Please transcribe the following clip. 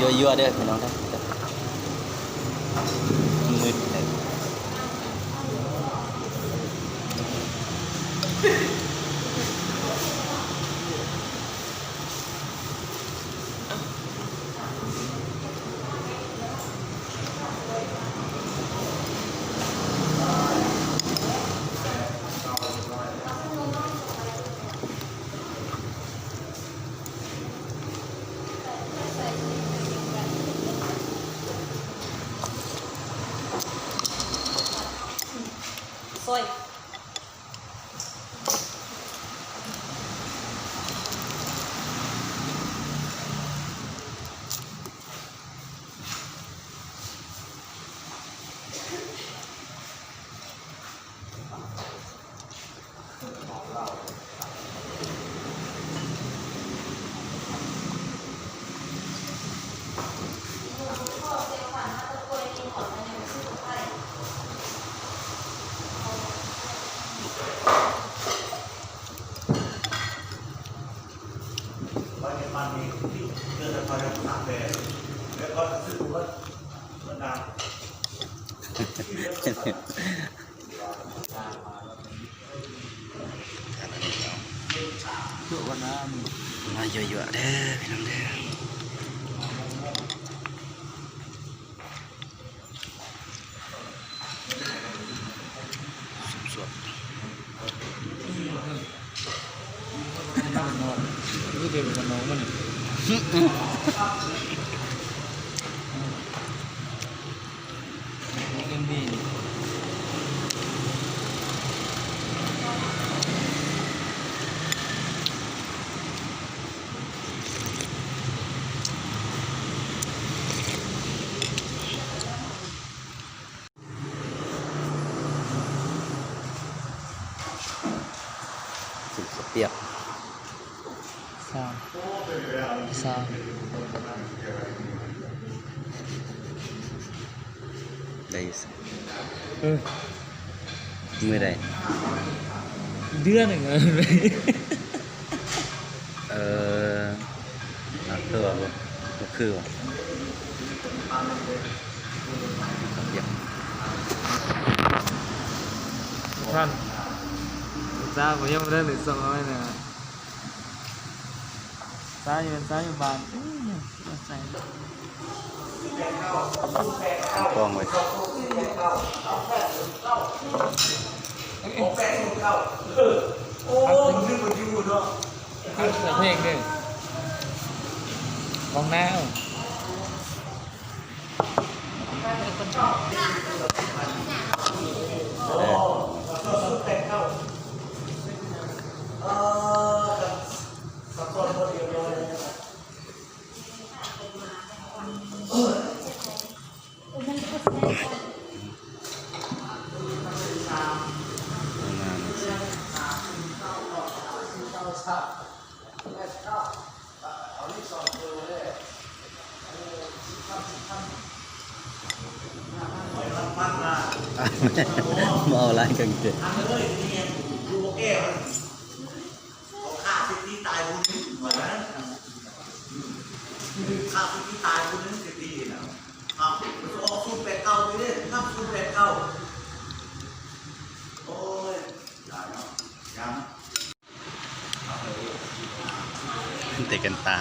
ຍົວໆເດີພີ່ນ້ອງເດີ ມືດເດີ. ມາຍົວະໆເດີພີ່ນ້ອງເດີ. ກິນເຂົ້າປຽກ ຊາວ ຊາວ ໄດ້ຢູ່ ເອີ ມື້ໃດ? ເດືອນໜຶ່ງແລ້ວ. ເອີ ອ່າ ຄືວ່າບໍ່ ບໍ່ຄືວ່າ ທ່ານ ຈ້າ ບໍ່ຍັງບໍ່ໄດ້ເລີຍ ສອງຮ້ອຍນະ ຈ້າຢູ່ ຈ້າຢູ່ບ້ານ ອື ໃສ່ ຕັ້ງກ້ອງໄວ້ ໂອ້ ມັນຄືບໍ່ຢູ່ເນາະ. ຄືເສືອເພງເດ້ ກອງໜ້າ ເອີ ມາເອົາຫຼາຍກາງເກງ. ຂ້າສິຕີຕາຍຜູ້ໜຶ່ງວ່າຊັ້ນ ຂ້າສິຕີຕາຍຜູ້ໜຶ່ງ ສິຕີນະ ເອົາ ມັນຈະອອກສູນແປດເກົ້າຕິເດ້ ນັບສູນແປດເກົ້າ ໂອ້ຍ ຢ່າເນາະ ຢ່າ ເຕະກັນຕາ.